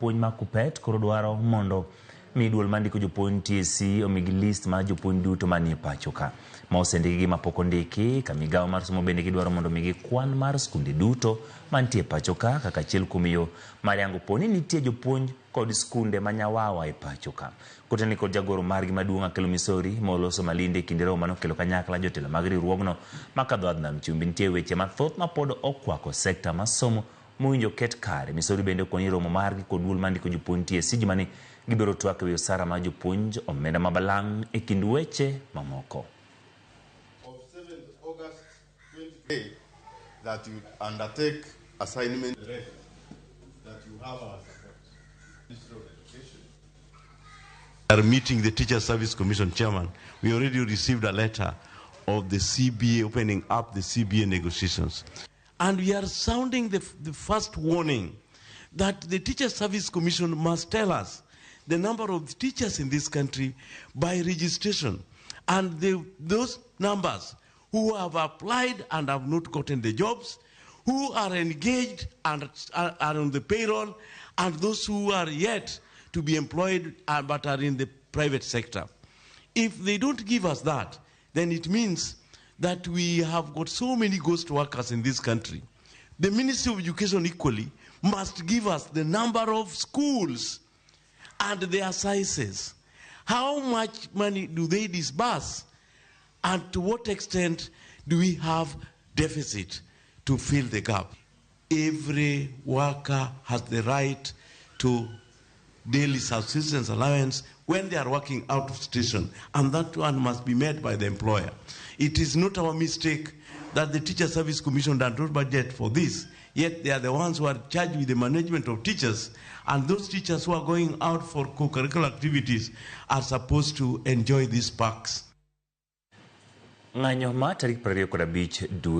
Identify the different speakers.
Speaker 1: Puonj mag KUPPET koro dwaro mondo mi duol mandiko jopuonj TSC omigi list mar jopuonj duto manie pacho ka ma osendiki gi mapok ondiki ka migawo mar somo bende gidwaro mondo migi kwan mar skunde duto mantie pacho ka kaka achiel kuom yo mar yango po ni nitie jopuonj kod skunde ma nyawawa e pacho ka. Koteni kod jagoro margi maduong' Akelo Misori ma oloso Malindi e kinde romo manokelo kanyakla jotelo mag riwruogno ma kadho adh nam chumbi nitie weche mathoth ma pod okwako sekta mar somo mowinjo ket kare. Misori bende okoni romo margi kod duol mandiko jopuonj TSC jumani gibiro twak ewi osara mar jopuonj, omenda ma balang' e kind weche mamoko.
Speaker 2: Of 7th August 2020 that you undertake assignment that you have our support. Ministry of Education.
Speaker 3: Are meeting the Teacher Service Commission chairman. We already received a letter of the CBA opening up the CBA negotiations. And we are sounding the first warning that the Teacher Service Commission must tell us the number of teachers in this country by registration. And those numbers who have applied and have not gotten the jobs, who are engaged and are on the payroll, and those who are yet to be employed but are in the private sector. If they don't give us that, then it means that we have got so many ghost workers in this country. The Ministry of Education equally must give us the number of schools and their sizes. How much money do they disburse? And to what extent do we have deficit to fill the gap? Every worker has the right to daily subsistence allowance when they are working out of station, and that one must be met by the employer. It is not our mistake that the Teacher Service Commission does not budget for this, yet they are the ones who are charged with the management of teachers, and those teachers who are going out for co-curricular activities are supposed to enjoy these perks.
Speaker 1: Ng'anyo ma tarik 25 dwe.